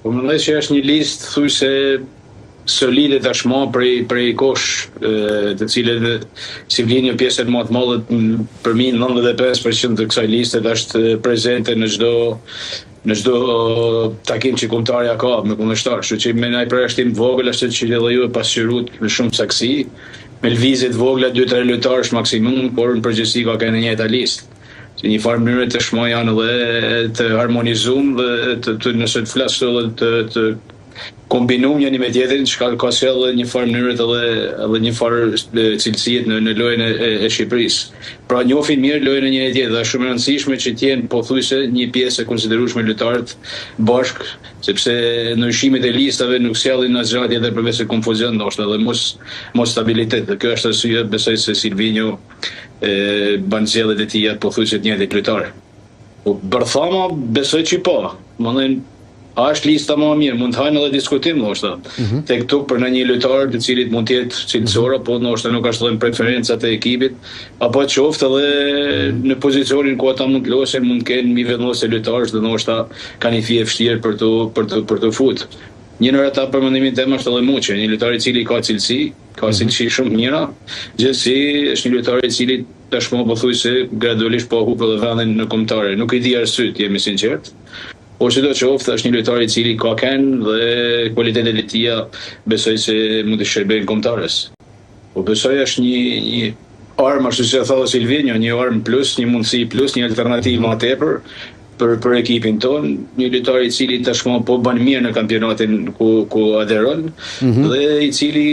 Po mendoj që është një listë thujse solide tashmë prej prej kohësh, të cilët Silvinjo pjesën më të madhe përmi 95% të kësaj liste është prezente në çdo në çdo takim që kombëtarja ka me kundërshtar, kështu që me naj përjashtim të vogël ashtu që edhe ju e pasqyruat me shumë saktësi, me lëvizje të vogla 2-3 lojtarësh maksimum, por në përgjithësi ka qenë e njëjta listë. Që një farë mënyre tashmë janë edhe të harmonizum dhe të, të nëse të flas edhe të, të kombinum njëri me tjetrin, çka ka sjellë një farë mënyre edhe edhe një farë cilësie në në lojën e, e, e Shqipërisë. Pra njohin mirë lojën e njëri tjetrit dhe është shumë e rëndësishme që të jenë pothuajse një pjesë e konsiderueshme lojtarët bashkë, sepse ndryshimet e listave nuk sjellin asgjë tjetër përveç se konfuzion ndoshta dhe mos mos stabilitet. Dhe kjo është arsyeja besoj se Silvinjo e bën zgjedhjet e tija pothuajse të njëjtit lojtarë. Po bërthama besoj që po. Domethënë a është lista më e mirë, mund të hajnë edhe diskutim ndoshta. Mm -hmm. Tek tuk për ndonjë lojtar të cilit mund të jetë cilësor mm -hmm. apo ndoshta nuk është edhe në preferencat e ekipit, apo qoftë edhe mm -hmm. në pozicionin ku ata mund të luajnë, mund të kenë mi vendosje lojtarësh dhe ndoshta kanë një fije vështirë për të për të për të fut. Një ndër ata për mendimin tim është edhe Muçi, një lojtar i cili ka cilësi, ka mm -hmm. cilësi shumë të mira, gjithsesi është një lojtar i cili tashmë pothuajse gradualisht po hup edhe vendin në kombëtare. Nuk i di arsyet, jemi sinqert. Por sidoqoftë është një lojtar i cili ka qenë dhe kualitetet e tija besoj se mund të shërbejnë kombëtares. Po besoj është një një armë ashtu si e tha dhe Silvinjo, një armë plus, një mundësi plus, një alternativë më tepër për për ekipin tonë, një lojtar i cili tashmë po bën mirë në kampionatin ku ku aderon mm -hmm. dhe i cili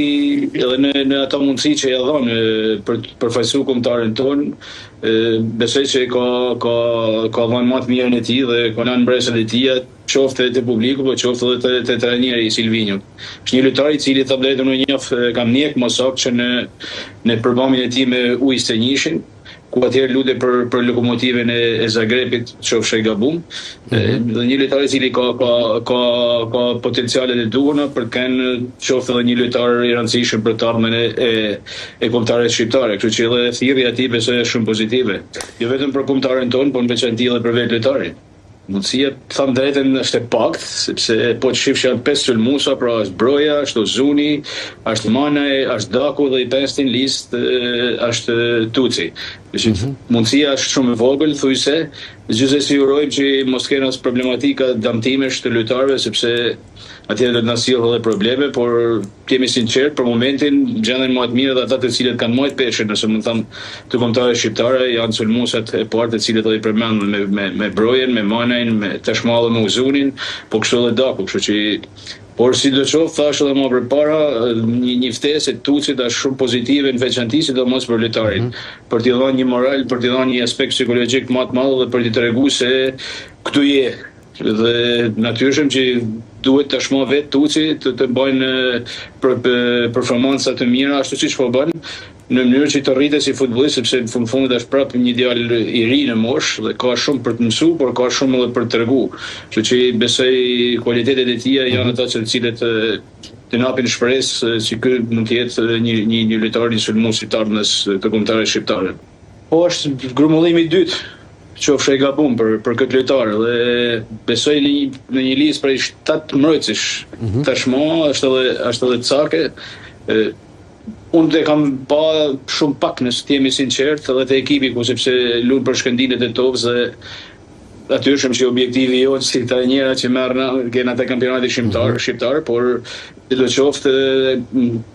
edhe në në ato mundësi që ja dhon për të përfaqësuar kombëtaren tonë, besoj që ka ka ka dhënë më të mirën e tij dhe ka lënë mbresat e tija qoftë edhe te publiku, po qoftë edhe te, te trajneri Silvinjo. Është një lojtar i cili të drejtën unë njoh kam ndjek më saktë që në në përballjen e tij me U21-shin, ku atëherë luante për për Lokomotivën e, e Zagrebit, qofsha i gabum. Mm -hmm. Dhe një lojtar i cili ka ka ka ka potencialet e duhura për të qenë qoftë edhe një lojtar i rëndësishëm për të ardhmen e e, e kombëtares shqiptare. Kështu që edhe thirrja e tij besoj është shumë pozitive. Jo vetëm për kombëtaren tonë, por në veçanti edhe për vetë lojtarin. Mundësia, të them drejtën, është e paktë, sepse po të shifsh janë pesë sulmuesa, pra është Broja, është Uzuni, është Manaj, është Daku dhe i pesti në listë është Tuci. Mm -hmm. Mundësia është shumë e vogël, thujse, gjithsesi urojmë që mos kenë as problematika dëmtimesh të lojtarëve, sepse atëherë do të na sjellë edhe probleme, por të jemi sinqert, për momentin gjenden më të mirë dhe ata të cilët kanë majtë peshën, nëse mund të them, të kombëtares shqiptare janë sulmuesat e parë të cilët edhe i përmendëm me me me Brojën, me Manajn, me tashmë edhe me Uzunin, po kështu edhe Daku, kështu që por sidoqoftë thashë edhe më përpara, një një ftesë e Tucit është shumë pozitive në veçanti sidomos për lojtarin, mm -hmm. për t'i dhënë një moral, për t'i dhënë një aspekt psikologjik më të madh dhe për t'i treguar se këtu je, Dhe natyrshëm që duhet tashmë vetë Tuci të të bajnë për, performanca të mira ashtu siç po bën në mënyrë që të rritet si futbollist sepse në fund fundit është prapë një djalë i ri në moshë dhe ka shumë për të mësuar, por ka shumë edhe për të treguar. Kështu që besoj kualitetet e tija janë mhm. ata që të cilët të na japin shpresë se ky mund të jetë një një një lojtar një sulmues i të ardhmes të kombëtares shqiptare. Po është grumbullimi i dytë, qofsha i gabum për për këtë lojtar dhe besoj në një në një listë prej 7 mbrojtësish. Mm -hmm. Tashmë është edhe është edhe Cake. E, unë e kam pa shumë pak nëse të jemi sinqert edhe te ekipi ku sepse luan për Shkëndijën e Tetovës dhe natyrshëm që objektivi jonë si trajnera që merrna kena te kampionati shqiptar, mm -hmm. shqiptar, por sidoqoftë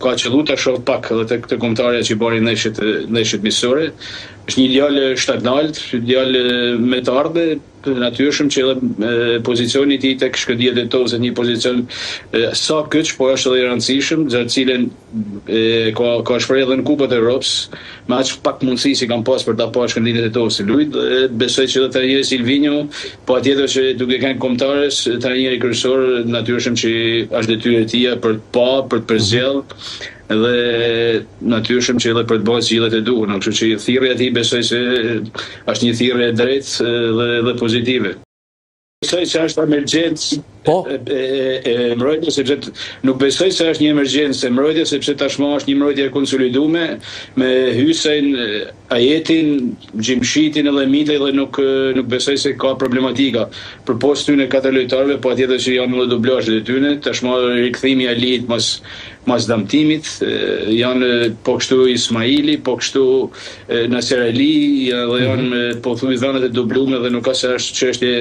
ka qëllu ta shoh pak edhe te te kombëtarja që bari ndeshjet ndeshjet miqësore. Është një djalë shtatnalt, djalë me të ardhme, natyrshëm që edhe pozicioni i tij tek Shkëndija e Tetovës është një pozicion sa kyç, por është edhe i rëndësishëm, gjë të cilën e ka ka shprehë edhe në Kupët e Evropës, me aq pak mundësi si kam pas për ta pa Shkëndijën e Tetovës të lujt dhe besoj që edhe trajneri Silvinjo, patjetër që duke qenë kombëtares, trajneri kryesor, natyrshëm që është detyrë e tija për të pa, për të përzgjedh dhe natyrshëm që edhe për të bërë zgjidhjet e duhura, kështu që thirrja e tij besoj se është një thirrje e drejtë dhe dhe pozitive. besoj se është emergjencë po? e, e, e mbrojtjes sepse nuk besoj se është një emergjencë e mbrojtjes sepse tashmë është një mbrojtje e konsolidume me Hysajn, Ajetin, Gjimshitin edhe Mitaj dhe nuk nuk besoj se ka problematika. Përpos tyne katër lojtarëve, patjetër që janë edhe dublazhet e tyne, tashmë rikthimi i Alit mas mas dëmtimit, janë po kështu Ismaili, po kështu Naser Ali, edhe janë mm -hmm. pothuaj vendet e dublume dhe nuk ka se është çështje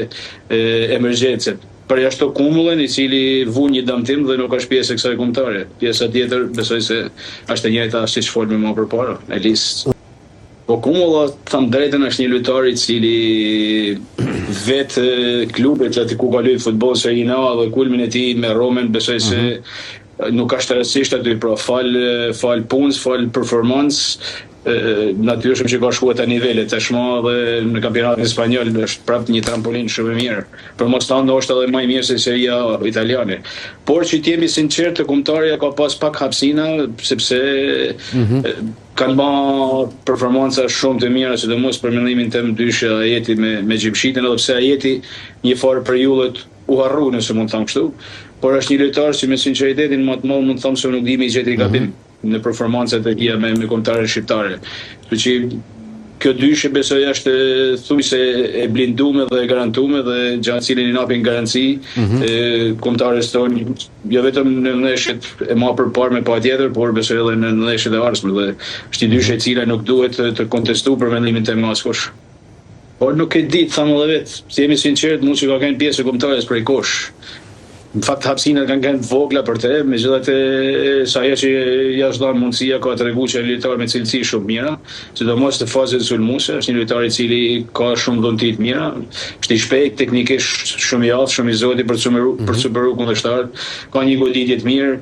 emergjence. Përjashto Kumbullën, i cili vu një dëmtim dhe nuk është pjesë e kësaj kombëtare. Pjesa tjetër besoj se është e njëjta siç folëm më përpara, e listë. Po Kumbulla, të them drejtën, është një lojtar i cili vetë klubet aty ku ka luajtur futboll Serie A dhe kulmin e tij me Romën besoj se mm -hmm. nuk është rastësisht aty, pra fal fal punës, fal performancë, natyrshëm që ka shkuar te nivele tashmë edhe në kampionatin spanjoll është prapë një trampolinë shumë e mirë. Për mos thënë ndoshta edhe më i mirë se Serie A italiane. Por që të jemi sinqertë, te kombëtarja ka pas pak hapësina sepse mm -hmm. kanë ba performanca shumë të mira, sidomos për mendimin tim dyshja Ajeti me me Gjimshitin, edhe pse Ajeti një farë periudhe u harru nëse mund të them kështu, por është një lojtar që me sinqeritetin më të madh mund të them se nuk di me i gjetë gabim. Mm -hmm në performancat e tija me me kombëtaren shqiptare. Kështu që kjo dyshe besoj është thujse e blindume dhe e garantume dhe gjatë cilën i napin garanci mm -hmm. e kombëtares tonë jo vetëm në ndeshjet e ma përparme patjetër, por besoj edhe në ndeshjet e ardhshme dhe është një dyshe e cila nuk duhet të, të kontestu për mendimin tim nga askush. Por nuk e di, të them edhe vetë, të jemi sinqertë, Muçi ka qenë pjesë e kombëtares prej kohësh. Në fakt hapësinat kanë qenë të vogla për të, megjithatë sa herë që i është dhënë mundësia ka treguar që është një lojtar me cilësi shumë të mira, sidomos në fazën sulmuese, është një lojtar i cili ka shumë dhunti të mira, është i shpejtë, teknikisht shumë i aftë, shumë i zoti për të superu, për të superu kundërshtarët, ka një goditje të mirë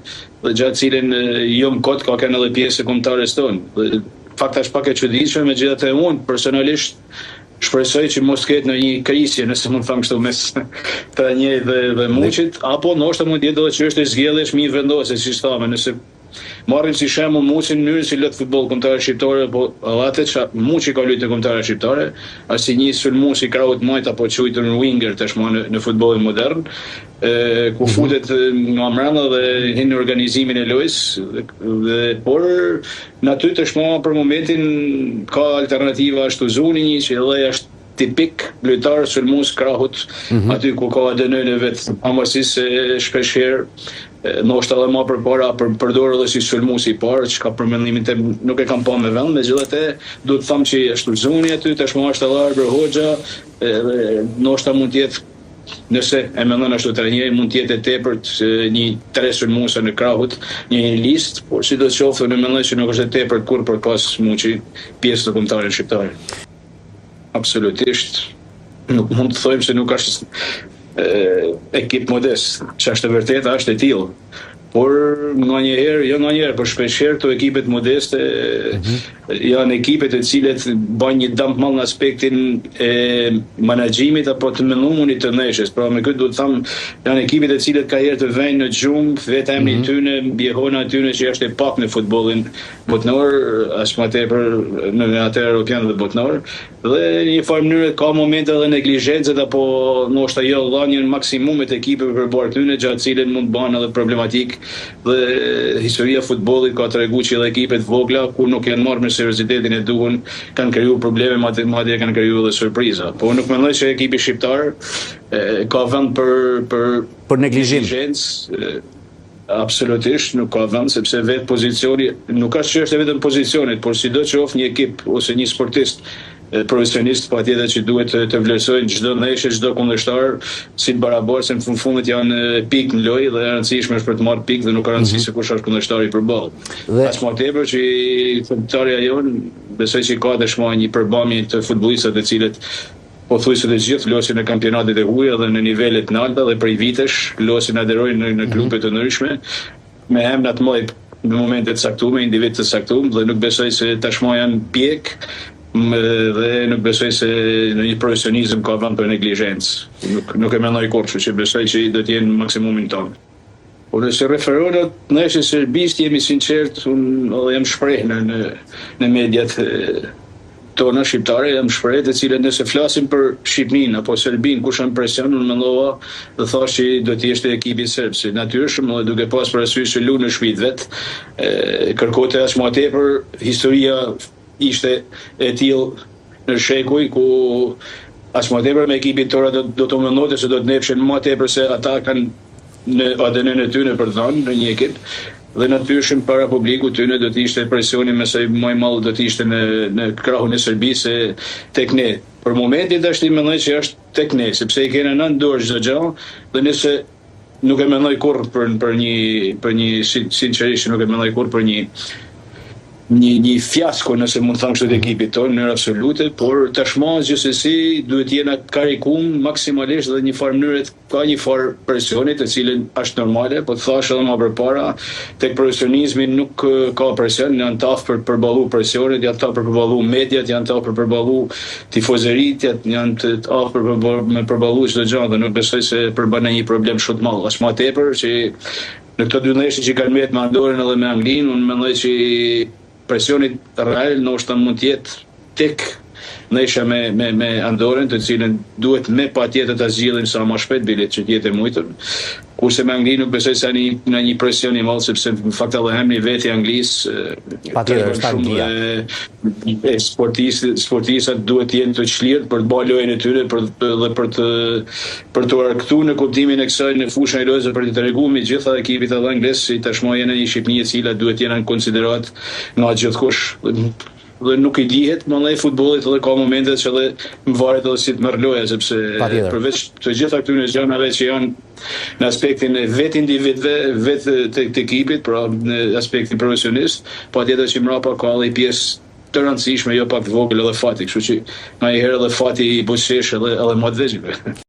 dhe gjatë cilën jo më kot ka qenë edhe pjesë e kombëtares tonë. Dhe fakt është pak e çuditshme, megjithatë unë personalisht shpresoj që mos ketë ndonjë krisje, nëse mund të them kështu mes trajnerit dhe dhe Muçit, apo ndoshta mund të jetë edhe çështje zgjedhjesh mi vendosje, siç thamë, nëse marrim si shembull Muçin në mënyrën si luhet futboll kombëtare shqiptare, po edhe atë që Muçi ka luajtur në kombëtare shqiptare, është si një sulmues i krahut majt apo quajtur winger tashmë në, në futbollin modern, e, ku mhm. futet nga mbrenda dhe hyn në organizimin e lojës dhe por Në aty tashmë për momentin ka alternativa është Uzuni një që edhe është tipik lojtar sulmues krahut mm -hmm. aty ku ka ADN-në e vet, pavarësisht se shpesh herë ndoshta edhe më përpara për përdor edhe si sulmues i parë, çka për mendimin tim nuk e kam pa me vend, megjithatë duhet të them që është Uzuni aty, tashmë është edhe Arbër Hoxha, edhe ndoshta mund të jetë Nëse e mendon ashtu trajneri, mund të jetë e tepërt një tre sulmuesa në krahut, një një listë, por sidoqoftë unë mendoj që nuk është e tepërt kurrë për pas Muçi pjesë të kombëtaren shqiptare. Absolutisht nuk mund të thojmë se nuk është ekip modest, që është e vërteta është e tillë. Por nganjëherë, jo nganjëherë, por shpeshherë këto ekipet modeste mm -hmm. janë ekipe të cilat bajnë një dëm të madh në aspektin e menaxhimit apo të mendumunit të ndeshjes. Pra me këtë duhet të them, janë ekipe të cilat ka herë të vejnë në gjumë, vetë emri i mm -hmm. tyne, jehona e tyne që është e pak në futbollin botnor, aq më tepër në atë europian dhe botnor. Dhe në një farë mënyre ka momente edhe neglizhencet apo ndoshta jo dhënien maksimumit të ekipeve përballë tyre, gjatë cilën mund të bëhen edhe problematik dhe historia e futbollit ka treguar që edhe ekipe të vogla kur nuk janë marrë me seriozitetin e duhur kanë krijuar probleme madje madje kanë krijuar edhe surpriza. Po nuk mendoj që ekipi shqiptar ka vend për për për neglizhim. Neglizhencë Absolutisht nuk ka vend sepse vetë pozicioni nuk është çështje vetëm pozicionit, por sido qoftë një ekip ose një sportist profesionist patjetër që duhet të, të vlerësojnë çdo ndeshje, çdo kundërshtar si të barabartë se në fund fundit janë pikë në lojë dhe e rëndësishme është për të marrë pikë dhe nuk ka rëndësi mm -hmm. se kush është kundërshtari përballë. Dhe aq më tepër që kombëtarja jonë besoj që ka tashmë një përbamje të futbollistëve të cilët Pothuajse të gjithë luajnë në kampionatet e huaja dhe në nivele të larta dhe prej vitesh luajnë aderojnë në, në klube të ndryshme me emra të mëdhenj në momente të caktuara, individë të caktuar dhe nuk besoj se tashmë janë pjek dhe nuk besoj se në një profesionizëm ka vend për neglizhencë. Nuk nuk e mendoj kurrë, kështu që besoj që do të jenë maksimumin tonë. Por nëse referohet ndeshjes së Serbisë, të jemi sinqert, unë edhe jam shpreh në në në mediat. tona shqiptare jam shpreh të cilët nëse flasim për Shqipninë apo Serbinë kush është në presion unë mendova dhe thash që do të ishte ekipi serb se natyrshëm edhe duke pas parasysh se luan në shtëpi të vet kërkote aq më tepër historia ishte e tillë në shekuj ku aq më tepër me ekipin tona do do të mendote se do të nepshin më tepër se ata kanë në ADN-në e tyre për të dhënë në një ekip dhe natyrshëm para publikut tyre do të ishte presioni më se më i madh do të ishte në në krahun e Serbisë se tek ne. Për momentin tashti mendoj që është tek ne, sepse i kena në dorë çdo gjë dhe nëse nuk e mendoj kurrë për për një për një sinqerisht nuk e mendoj kurrë për një një një fiasko nëse mund të them kështu të ekipit tonë në mënyrë absolute, por tashmë gjithsesi duhet të jena karikum maksimalisht dhe një farë mënyre Ka një farë presioni të cilin është normale, po të thashë edhe ma përpara, tek profesionizmi nuk ka presion, janë të aftë për të përballu presionet, janë të aftë për përballu mediat, janë të aftë për përballu tifozeritë, janë të aftë për për me përballu çdo gjë dhe nuk besoj se përbën ndonjë problem shumë të madh. Aq ma tepër që në këto dy ndeshje që kanë mbetë me Andorën edhe me Anglinë, unë mendoj që Presioni real ndoshta mund të jetë tek ndeshja me me me Andorën, të cilën duhet me patjetër ta zgjidhim sa më shpejt bile që të jetë e mujtur. Kurse me Anglinë nuk besoj se një në një presion i madh sepse në fakt edhe emri vetë i Anglisë patjetër është Anglia. E sportistët sportistët duhet të jenë të çlirë për të bërë lojën e tyre për dhe për të për të argëtu në kuptimin e kësaj në fushën e lojës dhe për të treguar me gjitha ekipit edhe anglez se tashmë janë një Shqipëni e cila duhet të jenë në konsideratë nga gjithkush dhe nuk i dihet mandej futbollit edhe ka momente që edhe më varet edhe si të merr loja sepse përveç të gjitha këtyre gjërave që janë në aspektin e vetë individëve, vetë të, të ekipit, pra në aspektin profesionist, patjetër që mrapa ka edhe pjesë të rëndësishme, jo pak të vogël edhe fati, kështu që nganjëherë edhe fati i buzëqesh edhe edhe më të vegjëlve.